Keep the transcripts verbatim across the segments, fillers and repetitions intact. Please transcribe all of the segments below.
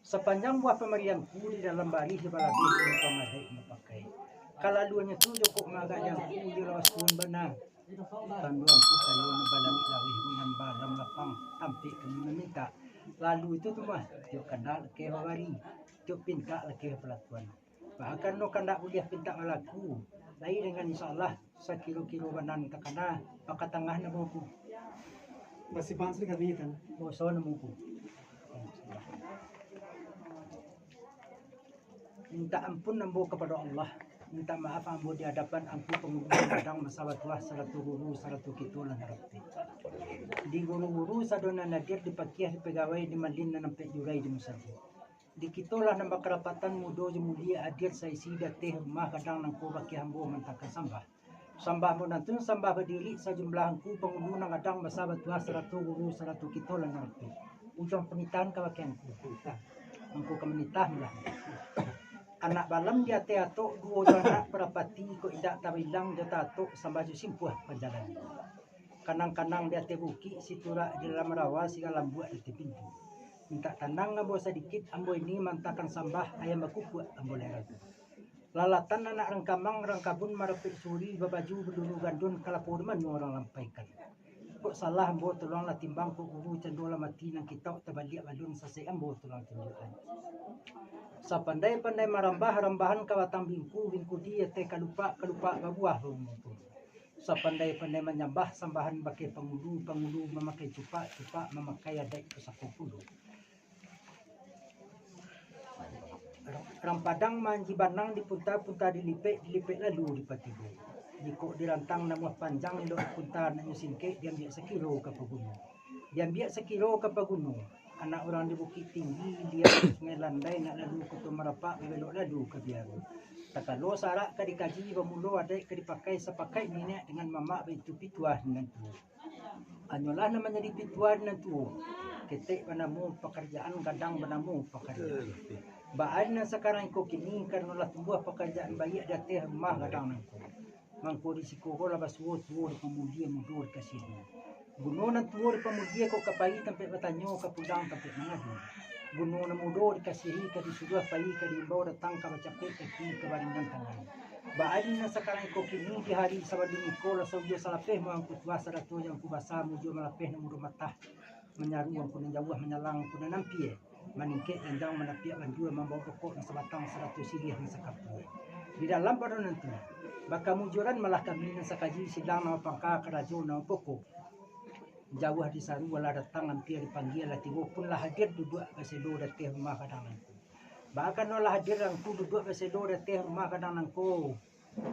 Sapanjang buah pamarianku di dalam barih balabeh untuang adaik mapakai. Kalaluannyo tu jokok maagak jangku, iyo lawas tuun bana. Panduangku kayo nan balangik laweh, nan balam lapang, tampek kami mamintak. Lalu itu tu mah, tiok kandak lakeh babari, tiok pintak lakeh balakuan. Bahkan no kandak buliah pintak balaku, lai dengan insya Allah, sakiro-kiro banan takana, bakatangah namoku. Masih bangsa kami kan? Boso namoku. Mintak ampun ambo kapado Allah, mintak maaf ambo di adapan Angku Pangulu Gadang Basa Batuah, sarato guru, sarato kito lah ngarati. Di guru-guru sado nan hadir, di pakiah, di pagawai, di malin nan ampek jurai di musajik. Di kito lah nan bakarapatan mudo jo mulie hadir saisi di ateh rumah gadang nangko bakeh ambo mantakan sambah. Sambah monantun, sambah badiri sajumlah Angku Pangulu nan gadang basa batuah sarato guru sarato kito lah ngarati. Ujuang panitahan ka bakeh Angku. Angku ka manitah lah. Anak balam di ateh atok, duo jo anak parapati, kok indak tabilang jo taatok, sambah jo simpuah panjalan. Kanang-kanang di ateh bukik, siturak di dalam rawa, siga lambuak di ateh pintu. Mintak tanang ambo sadikit, ambo ini mantakan sambah, ayam bakukuak ambo lai ragu. Lalatan anak rangkamang, rangkabun marapek suri, babaju baluru gandun, kalapo di mano urang lampaikan. Kok salah ambo tolonglah timbang, kok guru cando lah mati nan kitauk tabaliak balun, sasek ambo tolong tunjuakan. Sapandai-pandai marambah, rambahan ka batang bingku, bingku di ateh kalupak, kalupak babuah baumur. Sapandai-pandai manyambah, sambahan bakeh pangulu, pangulu mamakai cupak, cupak mamakai adaik pusako pulo. Rang Padang manji banang dipunta, punta dilipek, dilipek lalu dipatigo. Jikok dirantang namuah panjang, elok dipunta nak nyo singkek, diambiak sakiro ka paguno. Diambiak sakiro ka paguno. Anak urang di Bukik Tinggi, liak Sungai Landai, nak lalu Koto Marapak, babelok lalu ka Biaro. Takalo sarak ka dikaji, bamulo adaik ka dipakai, sapakaik niniak dengan mamak, baitu pituah nan tuo. Hanyolah nan manjadi pituah nan tuo, ketek banamo pakarajaan, gadang banamo pakarajaan. Baa nan sakarang iko kini, karano lah tumbuah pakarajaan baiak di ateh rumah gadang nangko. Mangko di siko ko lah basuo tuo dipamuji, mudo dikasiahi. Guno nan tuo dipamuji ko ka pai tampek batanyo, ka pulang tampek mangadu. Guno nan mudo dikasiahi ka disuruah pai, ka diimbau datang, ka bacapek kaki, ka baringan tangan. Baa nan sakarang iko kini, di hari sabalun iko lah saujo salapeh mangku tuah sarato jo angku basa, mujo malapeh nan mudo matah, manyaru angku nan jauah, manyalang angku nan ampia, maningkek janjang, manapiak banjua, mambaok rokok nan sabatang sarato siriah nan sakapua. Di dalam pado nan tu, bakamujuran malah kami nan sakaji, silang nan bapangka, karajo nan bapokok. Jauah disaru alah datang, ampia dipanggia lah tibo, pun lah hadir duduak baselo di ateh rumah gadang nangko. Baa nan lah hadir angku duduak baselo di ateh rumah gadang nangko.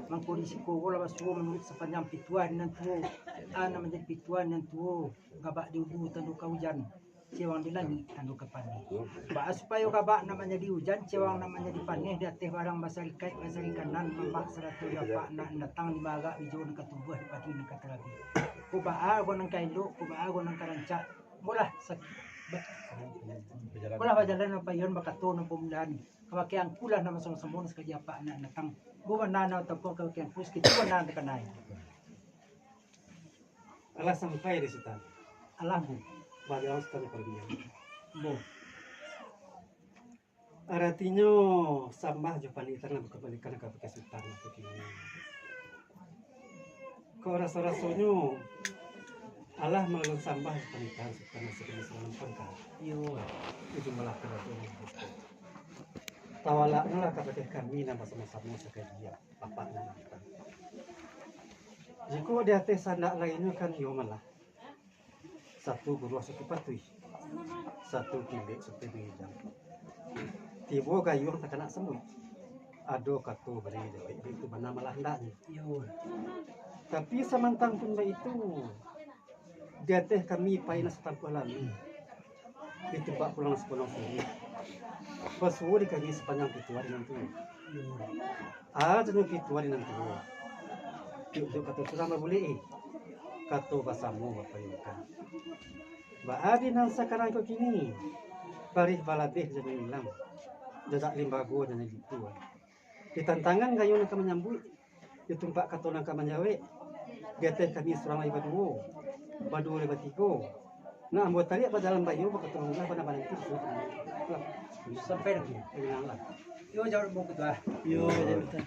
Mangko di siko ko lah basuo manuruik sapanjang pituah di nan tuo. A nan manjadi pituah di nan tuo, gabak di ulu tando ka ujan, cewang di langik tando ka paneh. Baa supayo gabak nan manjadi ujan, cewang nan manjadi paneh, di ateh barang basarikaik, basarikanan, mamak sarato jo apak nan datang, di maagak bijo nan ka tumbuah, di padi nan ka tarabi. Ko baa ko nan ka elok, ko baa ko nan ka rancak. Bolah sak-, ba-, bolah bajalan nan paiyon, bakato nan pamulaan. Ka bakeh angku lah nan basamo-samo, nan sakaji apak nan datang. Bo bana nan toko ka bakeh angku, sakitu bana nan takanai. Alah sampai di Sutan. Alah, Bu. Baliau Sutan Korbian. Bu. Aratinyo, sambah jo panitahan lah bakabalikan ka bakeh Sutan tu kini. Kok raso-rasonyo, alah malalui sambah jo panitahan Sutan nasi kini salampang ka. Iyo. Itu malah karasonyo. Tawalaknyo lah ka bakeh kami nan basamo-samo sakaji apak nan datang. Jikok di ateh sandak lainnyo kan iyo malah. Satu guruah satu patuih, satu kilek satu bijang. Tibo gayuang takana sambuik, ado kato bari jawek, itu bana malah handaknyo. Iyo. Tapi samantang pun baitu, di ateh kami pai nan satampuah lalu, ditumbak pulang sapulang suri. Basuo di kami sapanjang pituah di nan tuo. Iyo. Aa, tanu pituah di nan tuo. Juk-juk kato surang babulek, eh. Kato basamo bapayukan. Baa di nan sakarang ko kini, barih balabeh jan ilang, jadak limbago jan ditua. Di tantangan gayuang nan ka manyambuik, di tumpak kato nan ka manjawek, di ateh kami surang lai baduo, baduo lai batigo. Nah, ambo tariak bajalan baiyo, bakatulungan bana-bana itu. Sampai lagi. Yo, jawab buku tu ah. Yo, jawab tu.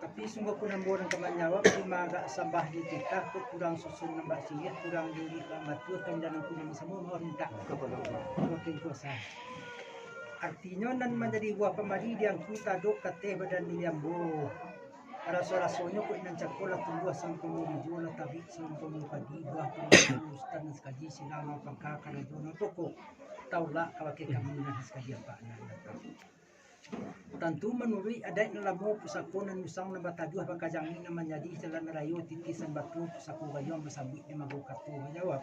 Tapi sungguahpun ambo nan ka manjawab, limo agak sambah di titah, kok kurang susun nan bak siriah, kurang diri bak batua, kan jalan kurang samo mawar mintak. Makin kuasa. Artinyo nan manjadi buah pambari di angku tadok kateh badan diri ambo. Raso-rasonyo kok nan cako lah tumbuah sampamo bijo, lah tabik sampamo padi, buah pambari ustaz nan sakaji silang nan pangka karajo nan pokok. Taulak kabake kami nan sakaji apak nan datang. Tantu manuruik adaik nan lamo, pusako nan usang nan bataduah bakajangi nan manjadi jalan rayo titisan batu, pusako gayuang basambuik di mago kato manjawab.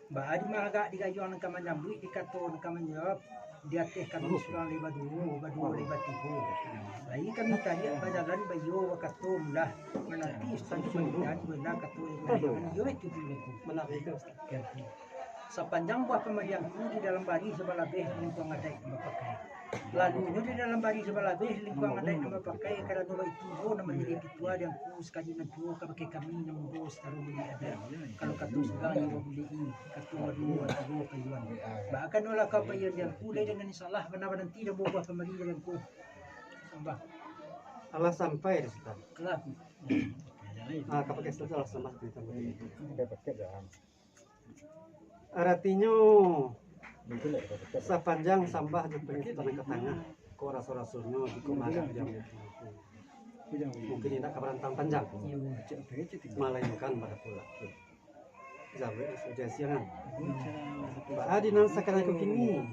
Baa di maagak di gayuang nan ka manyambuik, di kato nan ka manjawab, di ateh kami surang lai baduo, baduo lai batigo. Lai kami tariak bajalan baiyo bakato mulah, mananti ustaz tu mandikan bana kato nan ka manjawab, iyo itu tu. Sapanjang buah pambarianku di dalam barih sabalabeh lingkuang adaik nan bapakai. Lalunyo di dalam barih sabalabeh lingkuang adaik nan bapakai, karano baitu juo nan manjadi pituah di angku sakaji nan tuo kabake kami nan mudo sacaro muli adaik. Kalau kato surang iyo babulek-i, kato baduo, batigo paiyoan. Baa kanolah ka paiyoan di angku lai, dengan insyaallah bana mananti dek buah pambari dari angku. Sambah. Alah sampai di situ. Alah. Ah, kapake salah sambah cerita. Aratinyo, sapanjang sambah jo panitahan ka tangah, kok raso-rasonyo jikok maagak diambiak, mungkin indak ka barantang panjang, malainkan barapo lagi. Jawek sudah siangan. Baa di nan sakarang ko kini,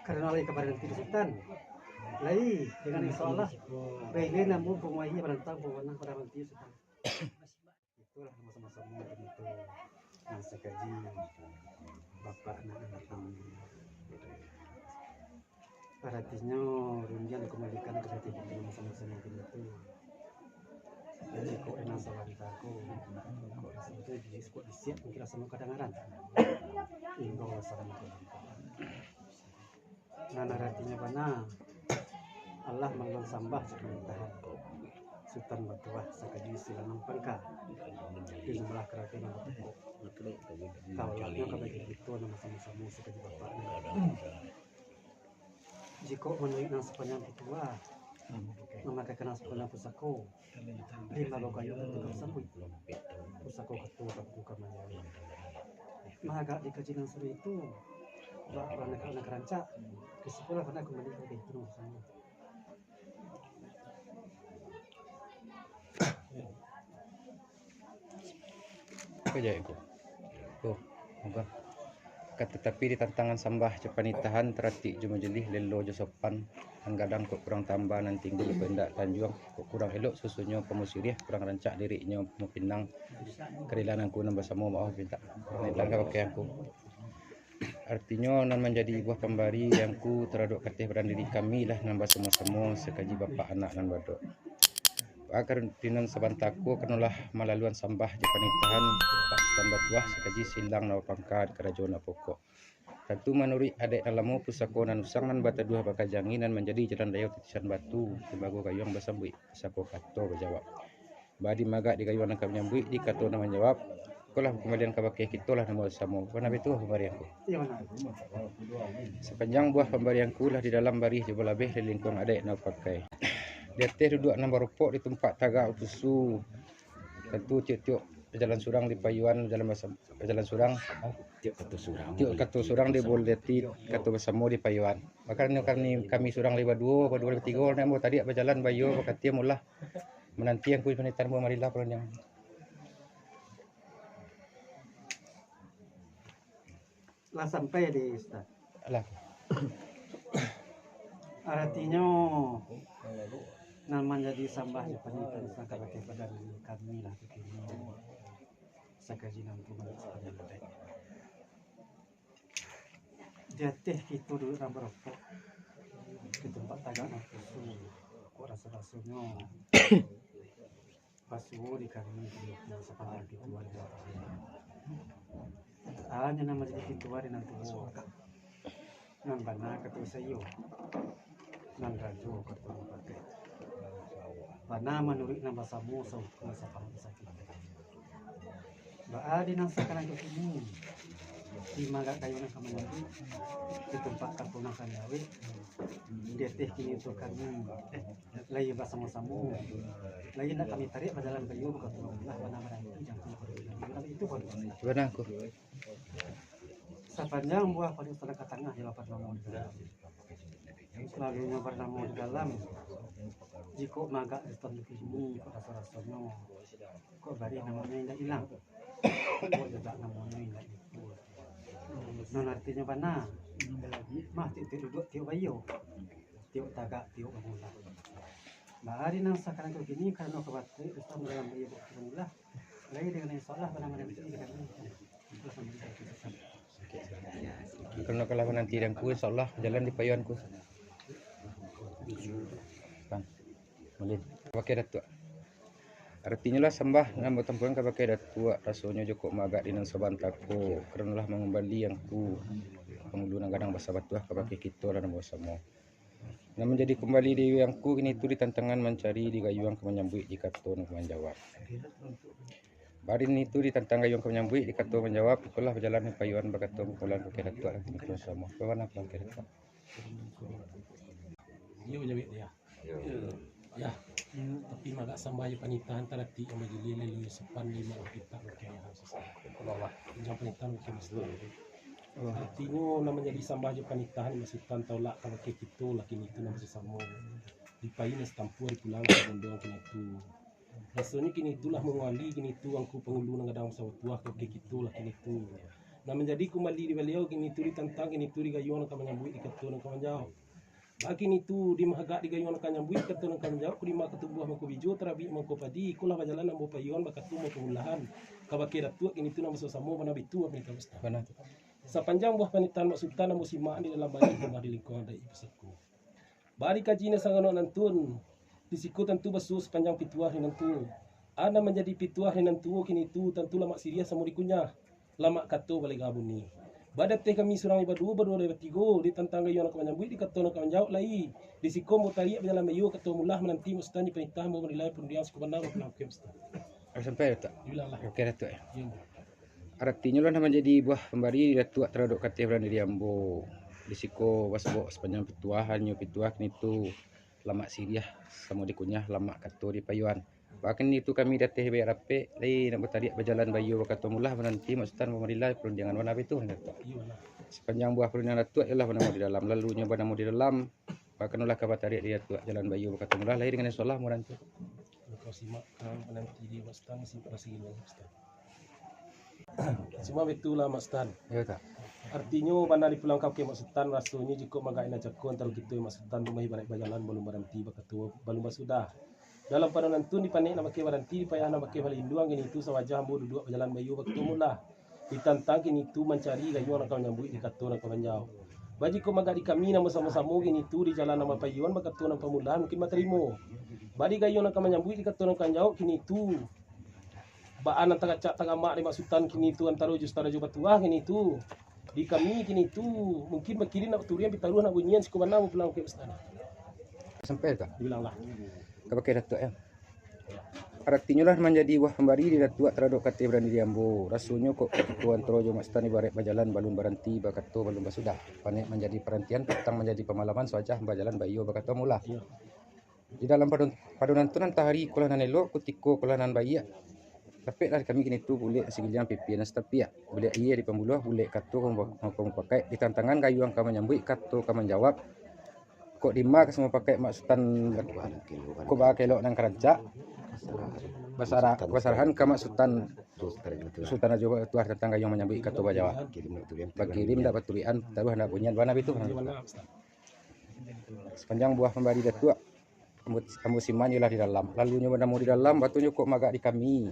karano lai ka baranti di Sutan. Lai, dengan insyaallah, bailen ambo punguahi barantang punguahi baranti Sutan. Itulah, sama-sama itu nan sakaji bapak nan datang. Aratinyo, rundiang dikambalikan kabake kito nan sama-sama itu. Jadi, kok enak sabanta ko, kok rasa itu, jadi kok disiap, mungkin rasa mau kadangaran. Imbau salam. Nan aratinyo bana, alah manggalang sambah jo panitahan Sutan batuah sakaji silang nan pangka, di jumlah karajo nan bapokok. Taulaknyo kabake kito nan basamo-samo sakaji bapak. Jikok manuruik nan sapanjang pituah, mamakaikan nan sapanjang pusako, di mago kayu tantu ka basambuik. Pusako kato tantu ka manjawab. Maagak dikaji nan sudah itu, bak anak-anak rancak, risikolah bana kumbali ka itu nan basamo. Apo jawek ko? Ko, apo? Ka tatapi di tantangan sambah jo panitahan, taratik jo majelis, lelo jo sopan, nan gadang kok kurang tamba, nan tinggi kok indak tanjuang, kok kurang elok susunnyo, pamusiriah kurang rancak diriknyo, mupinang karilanan ku nan basamo, maoh pintak. Kurang elok ka pakai angku. Artinyo, nan manjadi buah pambari angku taradok kateh badan diri kami lah nan basamo-samo sakaji bapak anak nan badok. Baa ka rundiang nan sabanta ko, karanolah malaluan sambah jo panitahan Pak Sutan batuah sakaji silang nan bapangka di karajo nan pokok. Tantu manuruik adaik nan lamo, pusako nan usang nan bataduah bakajangi, nan manjadi jalan rayo titisan batu, timbago gayuang basambuik, pusako kato bajawab. Baa di maagak di gayuang nan ka manyambuik, di kato nan manjawab, kolah kumbalian kabake kito lah nan basamo. Bana baitu pambarian ko. Sapanjang buah pambarian ko lah di dalam barih jo balabeh, di lingkuang adaik nan bapakai. Di ateh duduak nan baropok, di tumpak tagak bapusu. Tantu tiok-tiok bajalan surang di payuan, bajalan basam-, bajalan surang. Tiok kato surang. Tiok kato surang di bol di ati, kato basamo di payuan. Bahkan kami, kami surang lai baduo, baduo lai batigo, nan ambo tadi bajalan baiyo, bakatiam ulah. Mananti angku panitahan buah marilah, pulang jang. Lah sampai di Ustaz. Alah. Aratinyo, nan manjadi sambah jo panitahan Ustaz kabake badan kami lah, kini sakaji nan tu. Di ateh kito duduak nan baropok, di tumpak tagak nan pusu, kok raso-rasonyo basuo di kami sapanjang pituah. Hanyo nan manjadi pituah di nan tuo, nan bana kato saiyo, nan rajo kato nan pakai. Bana manuruik nan basamo, saukur sapanjang sakik. Baa di nan sakarang ko kini, Di magak kayu nan ka mananti, di tampek kampung nan ka jauah, di ateh kini tu kami, eh, lai basamo-samo, lai nak kami tarik bajalan kayu, bakato lah, bana mananti, jangan itu baru. Bana ko. Sapanjang buah padi utara ka tangah, jalan parnamo di dalam. Salalunyo parnamo di dalam. Jikok magak di tampek kini, kok raso-rasonyo, kok barih namonyo indak ilang. Kok jejak namonyo indak ikua. Nan artinyo bana, mah tiok-tiok duduak, tiok bayo, tiok tagak, tiok bamulah. Bari nan sakarang ko kini, karano ka batarik utang dalam bayo bamulah. Lai dengan insyaallah bana mananti di kami. Karano kalau mananti di angku, insyaallah jalan di payuan ku. Bang, boleh. Kabake Datuak. Artinyo lah sambah nan batampuan kabake Datuak, rasonyo jikok magak di nan sabanta ko, karano lah mangumbali angku, pangulu nan gadang basa batuah kabake kito lah nan basamo. Nan manjadi kumbali di angku kini tu di tantangan mancari, di gayuang ka manyambuik, di kato nan ka manjawab. Bari kini tu di tantang gayuang ka manyambuik, di kato manjawab, ikolah bajalan payuan bakato bamulah kabake Datuak lah kini tu samo. Bana kabake Datuak. Iyo, jawek dia. Yo. Yo, tapi magak sambah jo panitahan taratik yang majilih lelu sopan lima kitab bakeh yang susah. Jangan panitahan bakeh maksud. Artinyo, nan manjadi sambah jo panitahan, maksud tan tolak kabake kito lah kini tu nan basamo. Dipayi nan satampuah dipulang ka gondong kini tu. Rasonyo kini tu lah mangumbali kini tu angku pangulu nan gadang basa batuah kabake kito lah kini tu. Nan manjadi kumbali di baliau kini tu di tantang kini tu di gayuang nan ka manyambuik, di kato nan ka manjawab. Bak kini tu, di magak di gayuang nan ka manyambuik, di kato nan ka manjawab, kok di ma ka tumbuah mangko bijo, tarabik mangko padi, ikolah bajalan ambo payuan, bakato ambo pamulahan, kabake Datuak kini tu nan basamo-samo, bana bitu apo nan ka Ustaz. Bana. Sapanjang buah panitahan Mak Sutan ambo simak di dalam baiak, tambah di lingkuang adaik pusako. Bari kaji nan sanganok nantun, di siko tantu basuo sapanjang pituah di nantun. A nan manjadi pituah di nantun kini tu, tantu lamak siriah samo dikunyah. Lamak kato balega bunyi. Badateh kami surang baduo, baduo lai batigo, di tantang gayuang nan ka manyambuik, di kato nan ka manjawab lai. Di siko ambo tariak bajalan baiyo, kato mulah mananti Mak Sutan di panitahan, ambo manilai parundiangan siko bana, ambo pulang ka Mak Sutan. Sampai, Datuak? Iyolah. Oke, Datuak, yo. Yo. Aratinyo lah nan manjadi buah pambari di Datuak taradok kateh badan diri ambo. Di siko basabok sapanjang pituahannyo, pituah kini tu lamak siriah samo dikunyah, lamak kato di payuan. Bak kini tu kami di ateh baiak rapek, lai nak batariak bajalan baiyo bakato mulah mananti Mak Sutan mamarila parundiangan bana bitu, Datuak. Sapanjang buah parundiangan Datuak iyolah banamo di dalam, lalunyo banamo di dalam, bak kanolah ka batariak di Datuak jalan baiyo bakato mulah, lai dengan insyaallah mudah tu. Kalau simak, kalau mananti di Mak Sutan, simak lagi, Mak Sutan. Cuma bitulah, Mak Sutan. Yo, tak. Artinyo, bana dipulang kabake Mak Sutan, rasonyo jikok magak nan cako antaro kito Mak Sutan tu mah ibaraik bajalan balun baranti, bakato balun basudah. Dalam pado nantun dipanek nan bakeh baranti, dipayah nan bakeh balinduang, kini tu sawajah ambo duduak bajalan baiyo bakato mulah. Di tantang kini tu mancari gayuang nan ka manyambuik, di kato nan ka manjawab. Bajiko magak di kami nan basamo-samo kini tu di jalan nan bapayuan, bakato nan pamulahan mungkin batarimo. Bak di gayuang nan ka manyambuik, di kato nan ka manjawab, kini tu baa nan taracak taramak di Mak Sutan kini tu antaro jo Sutan Rajo Batuah kini tu. Di kami kini tu mungkin bakirim nak baturian, pitaruah nak bunyian, siko bana bapulang ka Mak Sutan. Sampai ka? Diulanglah. Kabake Datuak, yo. Aratinyo lah manjadi buah pambari di Datuak taradok kateh badan diri ambo. Rasonyo kok kito antaro jo Mak Sutan ibaraik bajalan balun baranti, bakato balun basudah. Panek manjadi parantian, patang manjadi pamalaman, sawajah bajalan baiyo bakato mulah. Di dalam pado-, pado nantun antah ari, ikolah nan elok, kutiko ikolah nan baiak. Dapeklah di kami kini tu bulek sagiliang pipiah nan satapiak. Bulek aia di pambuluah, bulek kato ka mupa-, ka mupakaik. Di tantangan gayuang ka manyambuik, kato ka manjawab. Kok dima ka samupakaik Mak Sutan, kok baa ka elok nan ka rancak. Basara-, basarahan ka Mak Sutan, Sutan Rajo Batuah tantang gayuang manyambuik kato bajawab. Bakirim dak baturian, taruah dak bunyian, bana bitu. Sapanjang buah pambari Datuak, ambo, ambo siman iyolah di dalam. Lalunyo banamo di dalam, batunyo kok magak di kami.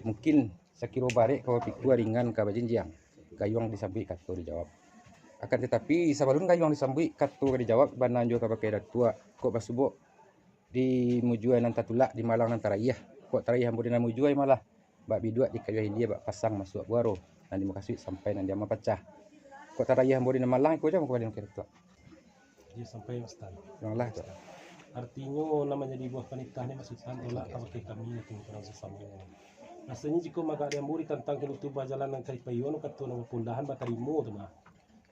Mungkin sakiro barek ka bapitua ringan ka bajinjiang, gayuang disambuik kato dijawab. Akan tatapi, sabalun gayuang disambuik kato ka dijawab, bana jo kabake Datuak, kok basubok di mujua nan tatulak, di malang nan taraih. Kok taraih ambo di nan mujua malah, bak biduak di kayu hilia, bak pasang masuak buaro, nan dimukasuik sampai nan diama pacah. Kok taraih ambo di nan malang, iko ja mangko baliang ka Datuak. Iyo, sampai Mak Sutan. Ulang lah, Tuak. Artinyo, nan manjadi buah panitah ni, Mak Sutan, tolak kabake kami, nan tingga sasamo. Rasonyo jikok magak di ambo ditantang kini tu bajalan nan ka dipaiyono kato nan bapondahan batarimo tu mah.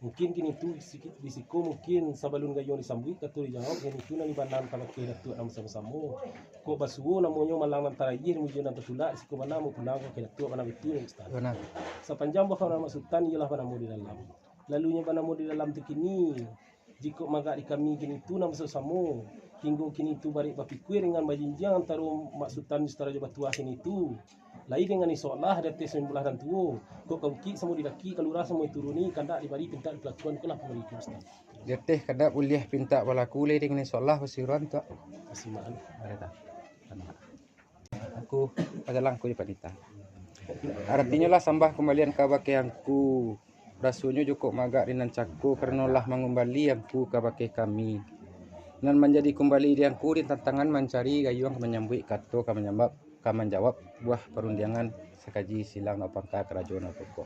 Mungkin kini tu di siko mungkin sabalun gayuang disambuik kato dijawab, kini tu nan dibanam kabake Datuak nan basamo-samo. Kok basuo namonyo malang nan tarayie, muji nan tatulak, di siko bana ambo pulang kabake Datuak bana bitu nan Ustaz. Bana. Sapanjang buah karano Mak Sutan iyolah banamo di dalam. Lalunyo banamo di dalam tu kini, jikok magak di kami kini tu nan basamo-samo, hinggo kini tu barek bapikua ringan bajinjiang antaro Mak Sutan jo Sutarajo Batuah kini tu. Lai dengan insyaallah di ateh sambilan bulan nan tuo, kok ka bukik samo didaki, ka lurah samo dituruni, kandak dibari pintak dipalakuan, itulah pangariku Ustaz. Di ateh kandak buliah pintak balaku, lai dengan insyaallah basiuran tu. Kasimakan. Ada tak? Aku pajalang ku di panita. Aratinyo lah sambah kumbalian kabake angku. Rasonyo jukok magak di nan cako, karano lah mangumbali angku kabake kami. Nan manjadi kumbali di angku di tantangan mancari gayuang ka manyambuik kato ka manyambap, ka manjawab buah parundiangan sakaji silang nan pangka karajo nan pokok.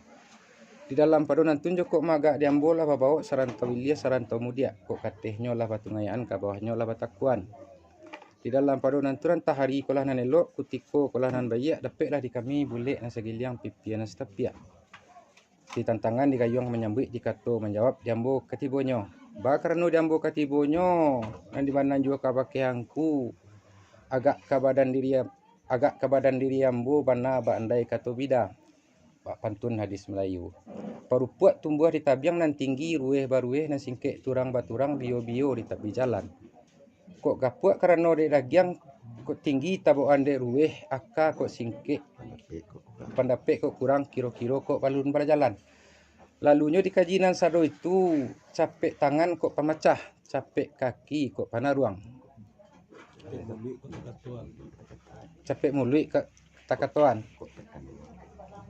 Di dalam pado nantun jukok magak di ambo lah babawok sarantau ilia sarantau mudiak, kok katehnyo lah batungayaan, ka bawahnyo lah batakuan. Di dalam pado nantun antah ari ko lah nan elok, kutiko ko lah nan baiak, dapeklah di kami bulek nan sagiliang, pipiah nan satapiak. Di tantangan di gayuang manyambuik, di kato manjawab di ambo katibonyo. Bakarano di ambo katibonyo, nan di bana juo kabake angku, agak ka badan diri, agak ka badan diri ambo bana baandai kato bida. Bak pantun hadis Malayu. Parupuak tumbuah di tabiang nan tinggi, rueh barueh nan singkek, turang baturang, bio-bio di tapi jalan. Kok gapuak karano dek dagiang, kok tinggi tabokan dek rueh, aka kok singkek, pandapek kok kurang, kiro-kiro kok balun bajalan. Lalunyo dikaji nan sado itu, capek tangan kok pamacah, capek kaki kok panaruang. Capek muluik kok takatoan. Capek muluik kok takatoan.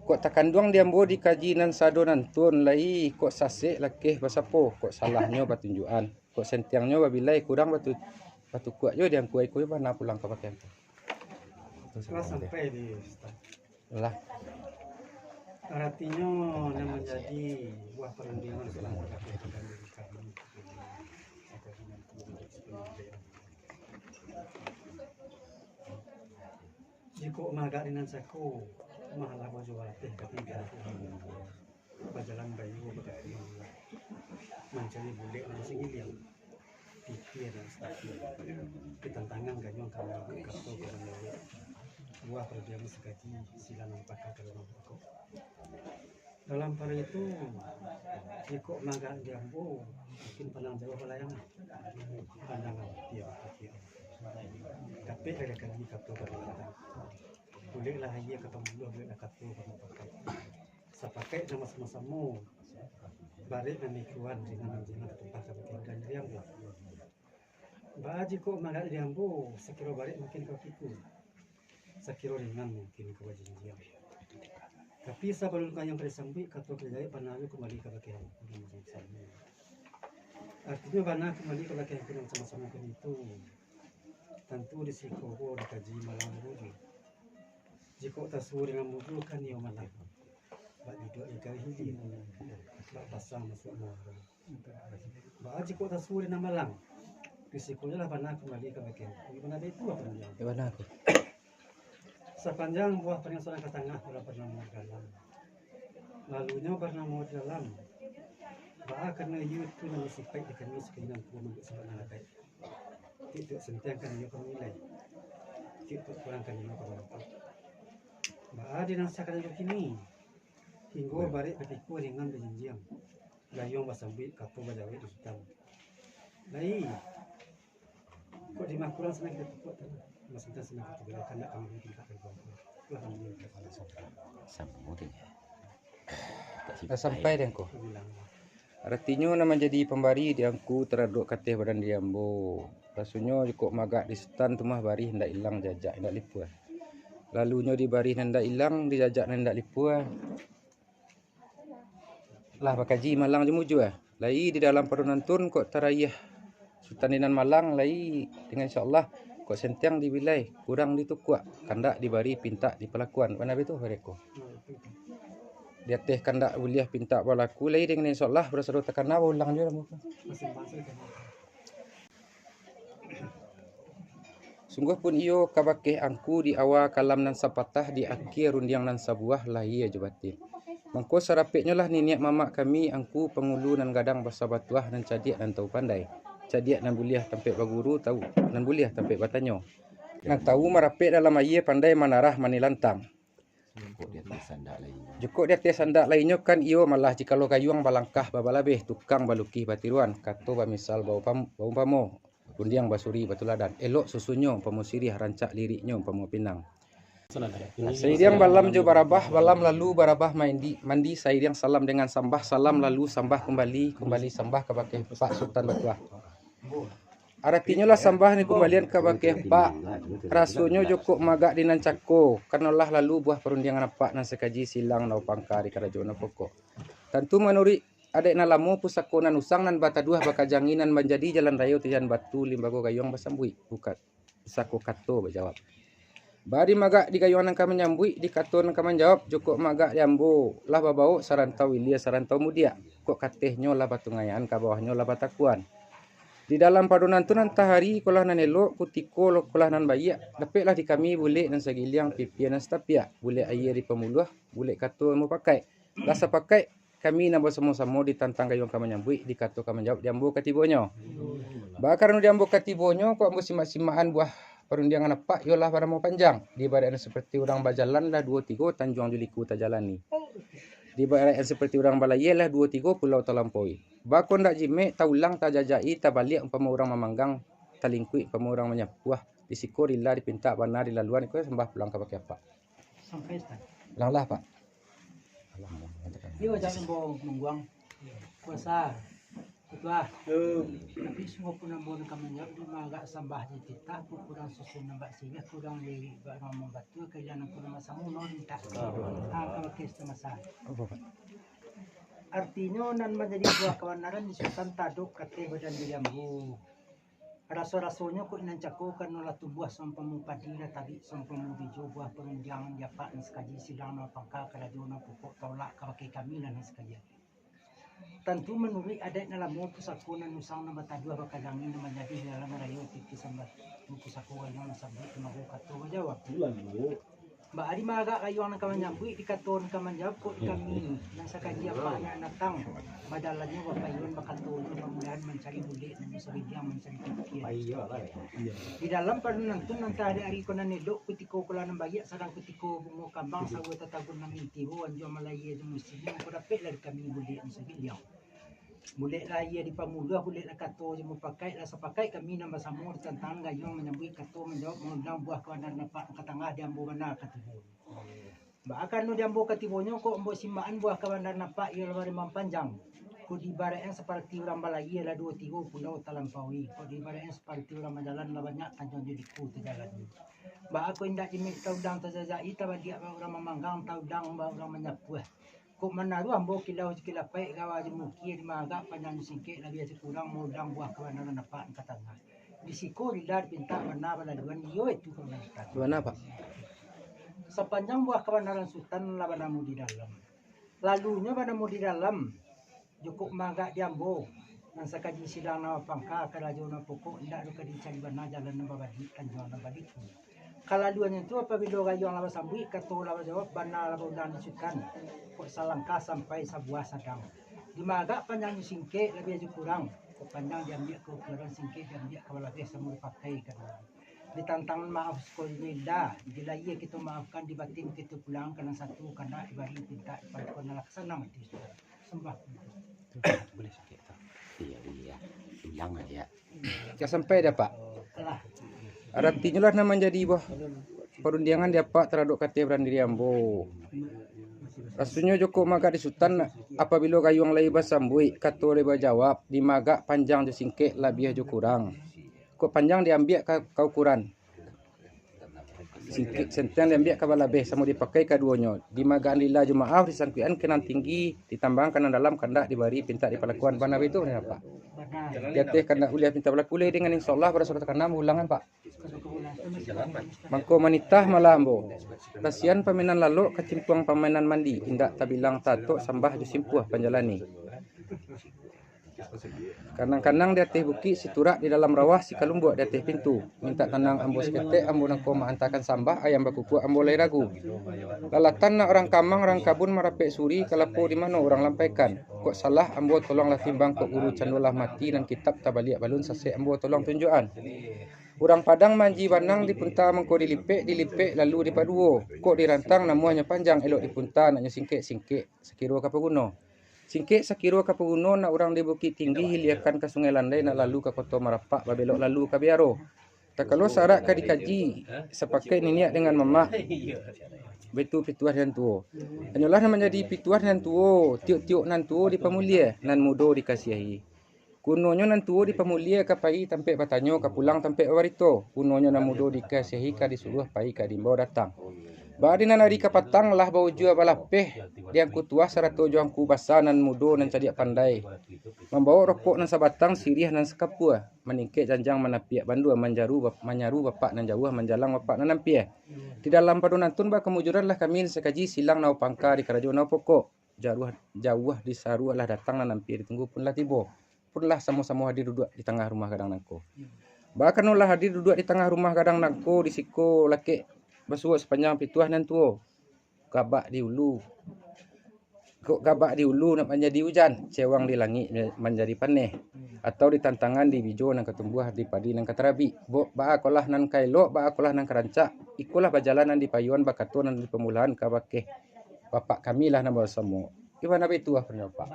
Kok takanduang di ambo dikaji nan sado nantun, lai kok sasek lakeh basapo, kok salahnyo batunjuakan, kok sentiangnyo babilai, kurang batu-, batukuak jo di angku, ai ko bana pulang kabake angku. Lah sampai di Ustaz. Lah. Aratinyo, nan manjadi buah parundiangan salah satu dari kami. Jikok magak di nan cako, malah bajual teh katiga. Bajalan bayu bakati mancari bulek nan sagiliang, pipiah nan satapik. Di tantangan gayuang ka manyambuik kato ka manjawab, buah parundiangan sakaji silang nan pangka karajo nan pokok. Dalam pado itu, jikok magak di ambo, mungkin pandang jauah balayangan. Pandang ampia, ampia. Dapek dari kami kato ka manjawab. Buleklah aia ka pambuluah, buleklah kato ka mupakaik. Sapakaik nan basamo-samo, barek nan dikuan, ringan nan jangan ditumpahkan ka bagian diri ambo. Baa jikok magak di ambo, sakiro barek mungkin ka bapikua, sakiro ringan mungkin ka bajinjiang. Tapi sabalun gayuang ka disambuik, kato ka dijawek, bana juo kumbali kabake angku nan basamo-samo. Aratinyo bana kumbali kabake angku nan basamo-samo kini tu. Tantu di siko ko dikaji malang jo bujua. Jikok tasuo dengan bujua kan iyo malang. Bak duduak di gari hilir, bak pasang masuak muaro. Baa jikok tasuo dengan malang? Di siko jo lah bana kumbali kabake angku. Iyo bana itu apo nan Iyo bana tu. Sapanjang buah paringatan ka tangah, lah banamo dalam. Lalunyo banamo dalam. Baa karano iyo tu nan basipaik di kami sakali nan tuo mambuek sabab nan adaik. Tiok-tiok sentiang kan iyo ka manilai. Tiok-tiok kurang kan iyo ka mambuek. Baa di nan sakali kini, hinggo barek bapikua ringan bajinjiang. Gayuang basambuik, kato bajawek di sutan. Lai, kok di mah kurang sanang kita tukuak tu. Maksudnya sanang kita bilang kandak kami mungkin tak terbuang. Lah kami mungkin tak salah. Sambung tu ya. Tak Dah sampai deh ko. Bilang. Aratinyo nan manjadi pambari di angku taradok kateh badan di ambo. Rasonyo jikok magak di sutan tu mah barih ndak ilang jajak ndak lipua. Lalunyo di barih nan ndak ilang, di jajak nan ndak lipua. Lah bakaji malang jo mujua. Lai di dalam pado nantun kok tarayie sutan di nan malang, lai dengan insyaallah kok sentiang dibilai, kurang ditukuak, kandak dibari pintak dipalakuan. Bana baitu bareko. Di ateh kandak buliah pintak balaku, lai dengan insyaallah barasado takana baulang juo lah muko. Sungguahpun iyo ka bakeh angku di awa kalam nan sapatah, di akie rundiang nan sabuah, lahia jo batin. Mangko sarapeknyolah niniak mamak kami angku pangulu nan gadang basabatuah, nan cadiak nan tahu pandai, cadiak nan buliah tampek baguru, tahu nan buliah tampek batanyo, nan tahu marapek dalam ayie, pandai manarah manilantang. Jukok di ateh sandak lainnyo kan iyo malah, jikalau gayuang balangkah babalabeh, tukang balukih batiruan, kato bamisal baumpam-, baumpamo, rundiang basuri batuladan, elok susunnyo umpamo siriah, rancak liriknyo umpamo pinang. Sairiang balam jo barabah, balam lalu barabah mandi, mandi sairiang salam dengan sambah, salam lalu sambah kumbali, kumbali sambah kabakeh Pak Sutan Batuah. Aratinyo lah sambah nan kumbalian kabakeh Pak, rasonyo jukok magak di nan cako, karano lah lalu buah parundiangan apak nan sakaji silang nan bapangka di karajo nan pokok. Tantu manuruik adaik nan lamo, pusako nan usang nan bataduah bakajangi, nan manjadi jalan rayo tijan batu, limbago gayuang basambuik, buka pusako kato bajawab. Bari magak di gayuang nan ka manyambuik, di kato nan ka manjawab, jukok magak di ambo, lah babaok sarantau ilia sarantau mudiak, kok katehnyo lah batungaian, ka bawahnyo lah batakuan. Di dalam pado nan tu nan tahari, kolah nan elok, kutiko lo-, kolah nan baiak, dapeklah di kami bulek nan sagiliang, pipia nan satapiak, bulek ayie di pamuluah, bulek kato nan mupakaik. Lah sapakaik kami nan basamo-samo ditantang gayuang ka manyambuik, di kato ka manjawab di ambo katibonyo. Bakarano di ambo katibonyo, kok ambo simak-simakan buah parundiangan apak, iyolah banamo panjang. Di ibaratnyo saparti urang bajalan, lah duo tigo tanjuang jo liku tajalani. Di ibaratnyo saparti urang balayie, lah duo tigo pulau talampaui. Bako ndak jimek, taulang, tajajaki, tabaliak umpamo urang mamanggang, talingkuik umpamo urang manyapuah, di siko rila dipintak bana dilaluan, iko sambah pulang kabakeh apak. Sampai, Ustaz. Ulanglah, Pak. Iyo, jangan bawa nungguang. Puasa. Ketua. Tapi sungguahpun ambo nan ka manjawab, di magak sambah di titah, kukurang susun nambak siriah, kurang lirik bak urang mambatua, kalian nan kurang masamo, no mintak. Ha, kalau kes tu masa. Apa, Pak? Artinyo, nan manjadi buah kabanaran di Sutan tadok kateh badan diri ambo. Raso-rasonyo kok nan cako, karano lah tumbuah saumpamo padi, lah tabik saumpamo bijo, buah parundiangan di apak nan sakaji silang nan bapangka, karajo nan pokok, taulak kabakeh kami lah nan sakaji. Tantu manuruik adaik nan lamo, pusako nan usang nan bataduah bakajangi, nan manjadi jalan rayo titisan batu, pusako gayuang nan sambuik, limbago kato bajawab. Baa di magak gayuang nan ka manyambuik, di kato nan ka manjawab, kok di kami nan sakaji apak nan datang, bajalannyo bapailuan, bakatonyo bamudahan, mancari bulek nan bisa bidiang, mancari pikia. Di dalam pado nan tu, nan tahari-hari ko nan elok, kutiko kolah nan baiak, sadang kutiko bungo kambang, sabuah tatagun nan mintiwo, anjuang malayie jo musimnyo, mangko dapeklah di kami bulek nan sagiliang. Buleklah ayie di pamuluah, buleklah kato jo mupakaik, lah sapakaik kami nan basamo, ditantang gayuang manyambuik, kato manjawab, maundang buah kabanaran apak nan ka tangah, di ambo bana katibo. Baa karano di ambo katibonyo, kok ambo simakan buah kabanaran apak, iyolah bari mampanjang. Kok di ibaratnyo saparti urang balayie, lah duo tigo pulau talampaui. Kok di ibaratnyo saparti urang bajalan, lah banyak tanjuang jo liku tajalani. Baa kok indak jimek, taundang tajajaki, tabaliak bak urang mamanggang, taundang bak urang manyapuah. Kok manaruah ambo kilau jo kilapaik, gawa jo mukie, di magak panjang jo singkek, labiah jo kurang, maundang buah kabanaran apak nan ka tangah. Di siko rila dipintak bana balaluan, iyo itu kabanaran Sutan. Bana, Pak. Sapanjang buah kabanaran Sutan lah banamo di dalam. Lalunyo banamo di dalam, jukok magak di ambo, nan sakaji silang nan bapangka, karajo nan pokok, indak doh ka dicari bana, jalan nan babaliak, tanjuang nan baliku. Kalaluannyo tu, apabilo gayuang lah basambuik, kato lah bajawab, bana lah baundang di Sutan, kok salangkah sampai sabuah sadang. Di magak panjang jo singkek, labiah jo kurang, kok panjang diambiak ka ukuran, singkek diambiak ka balabeh, samo dipakai kaduo. Ditantang maaf siko jo indak, di lahia kito maafkan, di batin kito pulang, ka nan satu kandak dibari pintak, dipalakon, alah ka sanang ati Sutan. Sambah. Tu, boleh sakik tu. Iya, iya. Ulang aja. Ka sampai dah, Pak. Aratinyo lah nan manjadi buah parundiangan di apak taradok kateh badan diri ambo. Rasonyo jukok magak di Sutan, apabilo gayuang lai basambuik, kato lai bajawab, di magak panjang jo singkek, labiah jo kurang. Kok panjang diambiak ka, ka ukuran. Singkek senteng diambiak ka balabeh, samo dipakai kaduonyo. Di magaan rila jo maaf, disangkuikan ka nan tinggi, ditambahan ka nan dalam, kandak dibari, pintak dipalakuan. Bana baitu, Pak? Di ateh kandak buliah pintak balaku, uleh dengan insyaallah, pada surah takana, ulangan, Pak. Mangko manitah malah ambo. Kasian pamainan lalok, kacimpuang pamainan mandi, indak tabilang tatok, sambah jo simpuah panjalani. Kanang-kanang di ateh bukik, siturak di dalam rawah, sikalumbuak di ateh pintu. Mintak tanang ambo saketek, ambo nangko maantakan sambah, ayam bakukuak ambo lai ragu. Lalatan nak urang kamang, urang kabun marapek suri, kalapo di mano urang lampaikan. Kok salah ambo tolonglah timbang, kok guru cando lah mati, nan kitab tabaliak balun sasek ambo tolong tunjuakan. Urang Padang manji banang dipunta mangko dilipek, dilipek lalu dipaduo. Kok dirantang namuahnyo panjang, elok dipunta naknyo singkek, singkek sakiro ka paguno. Singkek sakiro ka paguno nak urang di Bukik Tinggi, hiliakan ka Sungai Landai, nak lalu ka Koto Marapak, babelok lalu ka biaro. Takalo sarak ka dikaji, sapakaik niniak dengan mamak. Baitu pituah nan tuo. Hanyolah nan manjadi pituah nan tuo, tiok-tiok nan tuo dipamulie, nan mudo dikasiahi. Gunonyo nan tuo dipamulie ka pai tampek batanyo, ka pulang tampek babarito. Gunonyo nan mudo dikasiahi ka disuruah pai ka diimbau datang. Baa di nan ari kapatang lah baujua balapeh, di angku tuah sarato jo angku basa nan mudo nan cadiak pandai. Mambaok rokok nan sabatang, siriah nan sakapua, maningkek janjang manapiak bandua, manjaru bap-, manyaru bapak nan jauah, manjalang bapak nan ampia. Di dalam pado nantun bakamujuran lah kami nan sakaji, silang nao pangka di karajo nao pokok. Jaruah, jauah disaru lah datang, nan ampia ditunggu pun lah tibo. Pun lah samo-samo hadir duduak di tangah rumah gadang nangko. Baa karano lah hadir duduak di tangah rumah gadang nangko, di siko lakek basuo sapanjang pituah nan tuo. Gabak di ulu. Kok gabak di ulu nak manjadi ujan, cewang di langik manjadi paneh, atau di tantangan di bijo nan ka tumbuah, di padi nan ka tarabik. Bo-, baa kolah nan ka elok, baa kolah nan ka rancak, ikolah bajalan nan di payuan, bakato nan di pamulaan, ka bakeh bapak kami lah nan basamo. Iban abih tu lah pernah, Pak.